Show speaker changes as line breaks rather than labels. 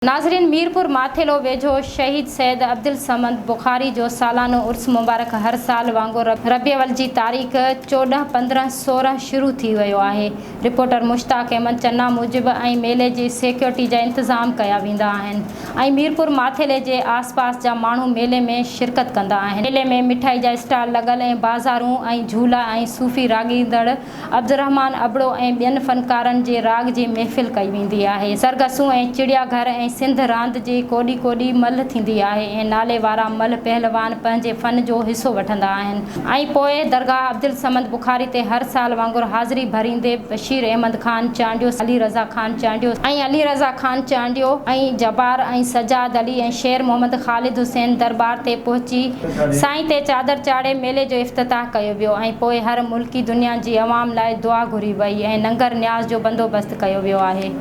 ناظرين ميرپور ماٿيلو ويجهو شهيد سيد عبدالصمد بخاري جو سالانو عرس مبارڪ هر سال وانگر ربيع اول جي تاريخ 14 15 16 شروع ٿي ويو آهي رپورٽر مشتاق احمد چنا موجب ۽ ميلي جي سيڪيورٽي جا انتظام ڪيا ويندا آهن ۽ ميرپور ماٿيلي جي آس پاس جا ماڻهو ميلي ۾ شرڪت ڪندا آهن ميلي ۾ مٺائي جا اسٽال لڳل ۽ بازارون ۽ جهولا ۽ صوفي راڳيندڙ عبدالرحمان ابڙو ۽ ٻين فنڪارن جي راڳ جي محفل ڪئي ويندي آهي. سرگسون ۽ چڙيا گهر ۽ سنڌ راند جي ڪوڏي ڪوڏي ملهه ٿيندي آهي ۽ نالي وارا ملهه پهلوان پنهنجي فن جو حصو وٺندا آهن ۽ پوء درگاهه عبدالصمد بخاري تي هر سال وانگر حاضري ڀريندي بشير احمد خان چانڊيو، علي رضا خان چانڊيو ۽ علي رضا خان چانڊيو ۽ جبار ۽ سجاد علي ۽ شير محمد خالد حسين درٻار تي پهچي سائين تي چادر چاڙهي ميلي جو افتتاح ڪيو ويو ۽ پوء هر ملڪي دنيا جي عوام لاء دعا گهري وئي ۽ ننگر نياز جو بندوبست ڪيو ويو آهي.